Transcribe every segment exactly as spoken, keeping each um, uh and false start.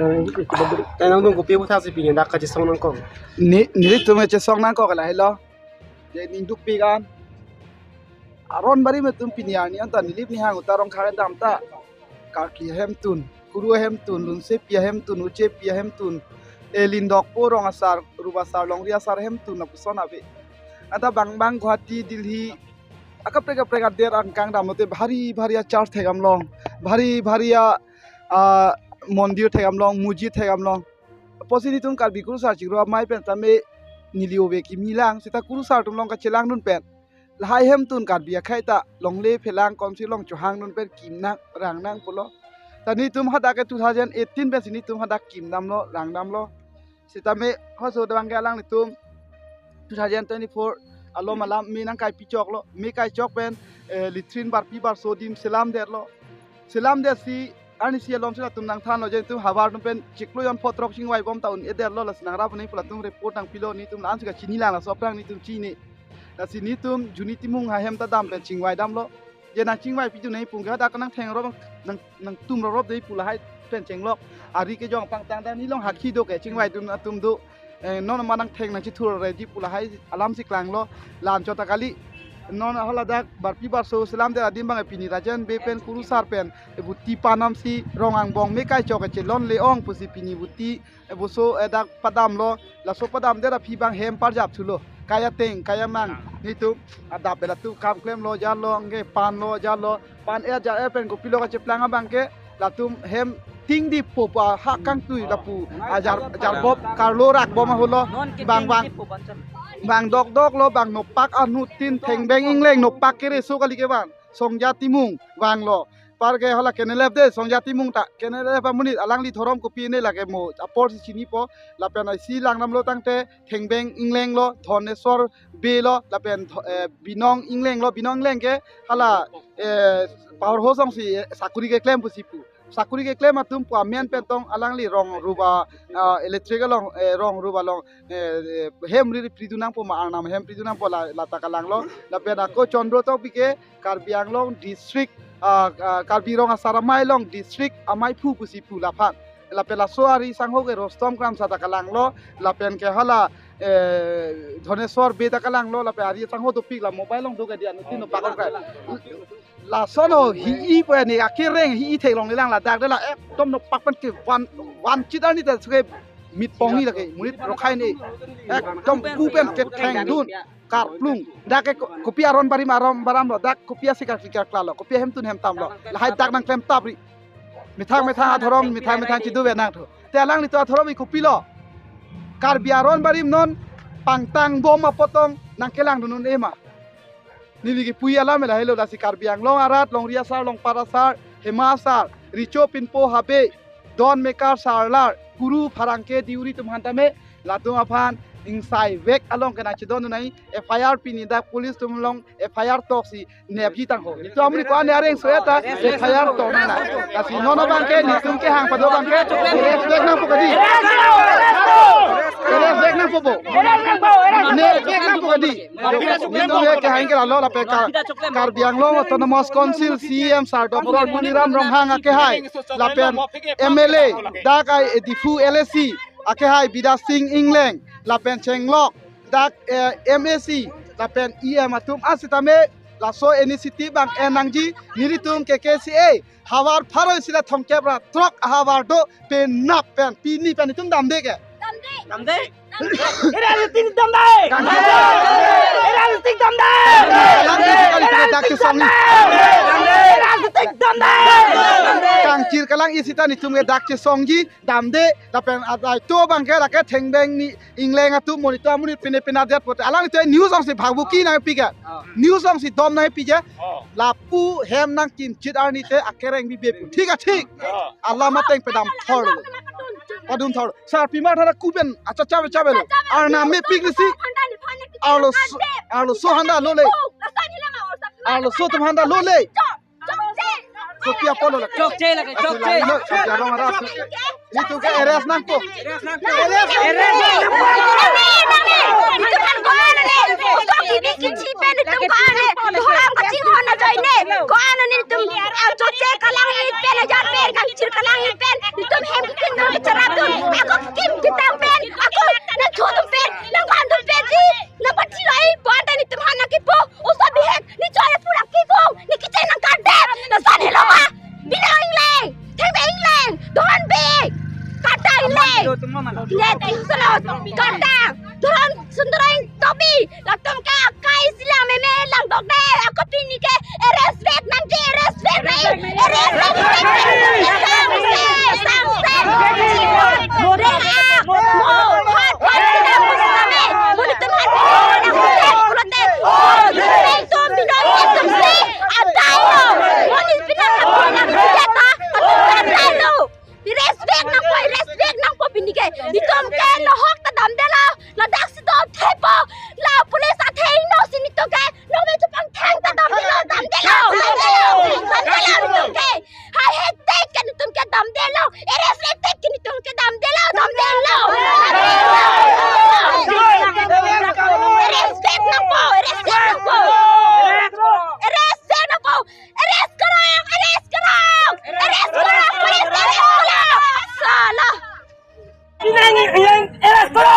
Nang nangdun kopi aputhak si pini dak kachesong nangkok? Ni, nelitum kachesong nangkok lahelo. Je ning dukpik an. Aron barim atum pini arni anta nilip nihang utarong khare dam ta. Karkli ahemtun, kuru ahemtun, lunsepi ahemtun, uchepi ahemtun, e lindokpo rong asar, rup asar, longri asar ahemtun lapuson ave. Anta bang bang Guwahati, Delhi, akaprek kaprek adet angkang damlote bhari bhari a church thekdamlong, bhari bhari a, a, mondir thekdamlong, mujit thekdamlong. Apotsi nelitum Karbi kurusar chiklo amei pen tame neli ove kimi lang, seta kurusar atum along kachelangdun pen lahai ahemtun Karbi akhei ta longle phelang komsi long chohangdun pen kim nang rang nang pulo. Ta nelitum hadak ke two thousand eighteen pensi nelitum hadak kimdamlo, rangdamlo. Sitame hoso dang ke alanglitum two thousand twenty-four alom alam me nangkaipi choklo, me kai chok pen, eh, latrine barpi barso adim selamdetlo. Selamdetsi arnisi alomsi latum nangthanlo je nelitum havar atum pen chiklo jon pho throk chingvaibom ta un-edetlo, lasi nangrap nangji pu latum report nangpilo, nelitum la-ansi kachini lang, laso aphrang nelitum chini. Lasi nelitum Juni Timung ahem ta dam pen chingvaidamlo. Je nangchingvai pidun nangji pu ke hadak nangtheng rop nang, nangtum rop rop dei pu lahai pen chenglok. Ari kejong pangtang dam, neli along hakhi do ke chingvaidun atum do. Eh, non ma nangtheng nangchethur ready pu lahai alamsi klanglo. La-anchot ta kali. Non haladak barpi barso selamdet adim abang pini Rajen Bey pen kurusar pen e buti panamsi rong angbong me kai chok kachelon le-ong pusi pini buti, e, boso, e, dak padamlo. Laso padamdet aphi abang hem parjap thulo. Kai ateng, kai amang. Nelitum adap pen latum kam klemlo, jarlo, anke panlo, jarlo. Pan-er jar-er pen kopilo kacheplang abang ke latum hem tingdi po pa ha kangtui lapu ajar, jarbop karlo rakbom ahutlo. Bang bang bang dokdoklo, bang nopak anuttin thengbeng ingleng nopak kereso kali ke bang. Songja Timung vanglo. Par ke hala K N L F de, Songja Timung ta K N L F amonit, alangli dhorom kopi ne lake mo aporsi chinipo. Lapen isi langdamlo tangte thengbeng inglenglo, Dhoneswar Bey lo, lapen tho-, eh, Binong inglenglo, Binong ingleng ke hala, eh, power house alongsi, eh, sakuri keklem pusi pu. Sakuri keklem atum pu amen pen tong alangli rong ruba, ah, electric along, eh, rong ruba along, eh, eh, hem riri pridun nangpo ma, arnam hem pridun nangpo la, lata kalanglo. Lapen ako Chandra Tokbi ke Karbi Anglong district, ah, ah, Karbi Rong Asar Amei along district amaiphu pusi pu laphan. Lapen laso ari sangho ke Rostom Kramsa ta kalanglo, lapen ke hala, eh, Dhoneswar Bey ta kalanglo, lapen ari sangho dopik la mobile along do ke dia anuttin nopak kai. Lason ho hi-i pu ne akereng hi-i theklong lelang, ladak de la ekdom nopak pen ke van, van chit arni ta suke mit pongni lake, monit rokhai ne. Ekdom pu pen kethengdun, karplung. Dak ke ko-, kopi aron barim aron baram lo, dak kopi asikar sikar klalo, kopi ahemtun hemtam lo. Lahai dak nangklem tapri. Methang methang adhorom, methang methang chidu ve nangthu. Te alanglitum adhorom ke kopilo? Karbi aron barim non pangtangbom apot tong nangkelangdun un-e ma? Neli kipu alam lahelo, lasi Karbi Anglong arat, longri asar, longpat asar, hema asar, recho pinpo habe, don mekar sarlar, kuru pharangke deuri atum aphan tame, latum aphan ingsai vek along ke nangchedondun nangji, F I R pini dak police atum along F I R toksi nepji tangho. Nelitum amonit ko-an areng so-et ta F I R tok nang nang. Lasi non abang ke nelitum kehang pado abang ke arrest vek nangpo kadi. Arrest vek nangpo bo. Nepvek nangpo kadi. Nelitum ke kehang ke lalo lapen Ka-, Karbi Anglong Autonomous Council C E M sir Doctor Tuliram Ronghang akehai, lapen M L A, dak ai Diphu L A C akehai Bidya Sing Engleng, lapen chenglok dak, eh, M A C lapen E M atum asitame laso initiative abang en nangji. Nelitum K K C A havar pharo isi la thomkep ra throk ahavar do penap pen pini pen itum damde ke? Damde. Damde. Era liting damde. Era liting damde. Dak kesong ni. Era liting damde. Kangchir kalang isi ta nelitum ke dak kesongji damde, lapen adai to abang ke lake thengbeng ni ingleng atum monit amonit pine pina det pote alanglitum news alongsi bhagbuki nangpi ke. News alongsi dom nangpi ke. Lapu hem nangkimchit arni te akereng bibe pu. Thik athik. Alam ateng pedam thor. Padun thor. Sarpimar thara kuben acha chabe chabe lo. Arnam mepik nisi. Arloso, arloso handa lole. Arloso atum handa lole. Kopi apotlo lake? Chokche lake, chokche. Lo, chokche abang arat. Nelitum ke arrest nangpo. Arrest nangpo. Arrest nangpo. Salo, kardang, Doron Sundorong Tokbi, latum ke akai si lang meme langdokde, ako pini ke arrest vek nangji, arrest vek nang, arrest vek nang, sangse, sangse. Reng-ak, mo, hot, hot, kita mo sitame, mo nitum hot, kita mo sitame, pulote, mo, nitum binong, nitum si, adai lo, mo ni binong, nitum si, adai lo. Respect nangpo, respect nangpo pini ke. Itum ke lahok ta damdelo. Ladak si do thaipo. La police atheng no si nitum ke. Nome chupang thang ta damdelo, damdelo, damdelo, damdelo nitum ke. Hai hai tek ke nitum ke damdelo. Respect tek ke nitum ke damdelo, damdelo. Respect nangpo, respect nangpo. Respect nangpo. Arrest karo, arrest karo, arrest karo, police arrest karo. Sala. Pinang yang arrest karo.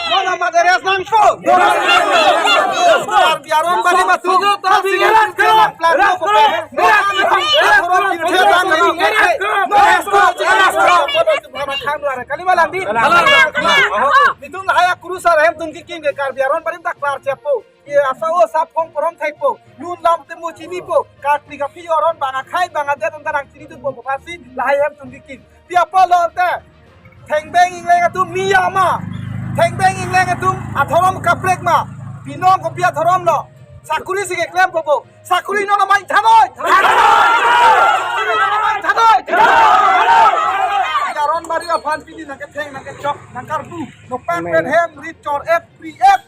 Mona mat arrest nangpo. Karbi Aron bali batu. Arrest karo. Arrest karo. Arrest karo. Arrest karo. Arrest karo. Kali malam di. Nitum lahai akuru sar hem tum kikin ke Karbi Aron bali tak klar chepo. Ye asa o sap kong korom thaipo. Lun lam te mo chinipo. Karbi kaphi aron bang akhei bang adet anta nang chinidunpo, bupasi lahai hem tum kikin. Pi apotlo te. Thengbeng ingleng atum mi ya ma. Thengbeng ingleng atum adhorom kaprek ma. Binong kopi adhorom lo. Sakuri si keklempo bo. Sakuri non amai thanoi. Sakuri non amai thanoi. Aron bari aphan pini nangketheng nangkechok nangkarbu. Nopak pen hem rit chor et pri et.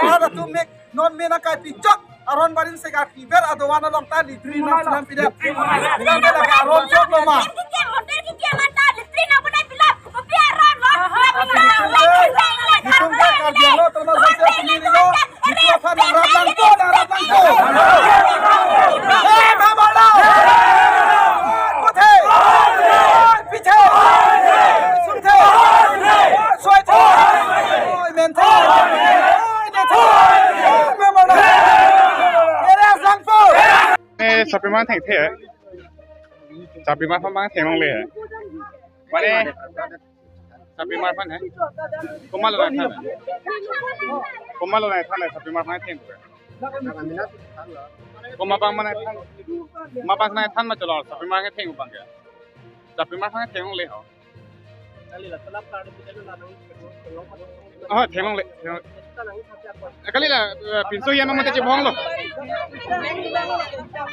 Ada tu mek non mena kai pichok. Aron barin segar kiber adovan along ta litri nang sinam pidet. Aron chok lo ma. Nitum ke Karbi Anglong termasuk saya sendiri lo. Nitum aphan nang rap nangpo, nang rap nangpo. Eh, Bhabala. Puthe. Pithe. Sunthe. Suaithe. Oi, menthe. Oi, nethe. Bhabala. Ere asangpo. Eh, Sapima thengthe. Sapima phamang thenglongle. Mane Sapima aphan he. Komat lo nangthan? Komat lo nangthan he, Sapima aphan theng. Komat abang ma nangthan? Komat abang nangthan ma chalo, Sapima aphan theng abang ke. Sapima aphan thenglongle ho. Oh, thenglongle. Thenglongle. Kali la, eh, pinso ijat mate chebong lo.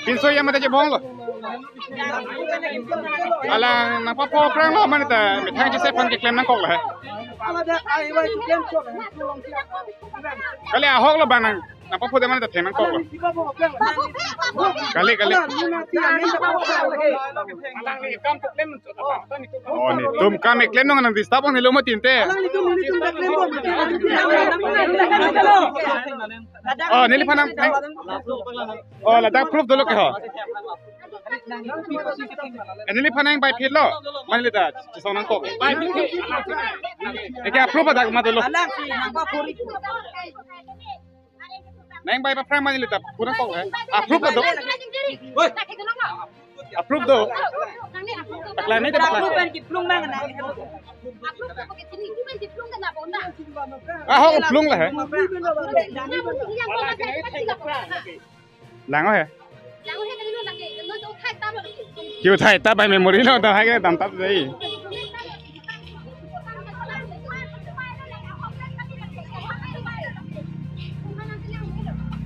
Pinso ijat mate chebong lo. Alang nangpapo aphrang lo mane ta methang chisi aphan keklem nangkok lo he. Kali ahok lo bang nang, nangpapo de mane ta theng nangkok lo. Kali, kali. Oh, nitum kam keklem nang disturb nang nilo mati ante. Oh, neliphan nang, nang. Oh, ladak proof dolo ke ho. Eh, neliphan nang bai phit lo. Mane lita, chisong nangkok. Eke proof adak ma dolo. Nang bai aphrang mane lita, pura kok he. Approve lo do. Approve do. Paklang ni de paklang. Approve pen kiplung mang na. Ahok plung lo he. Lang he. Kiu thai ta bai memory lo ta hai ke dam tap jai.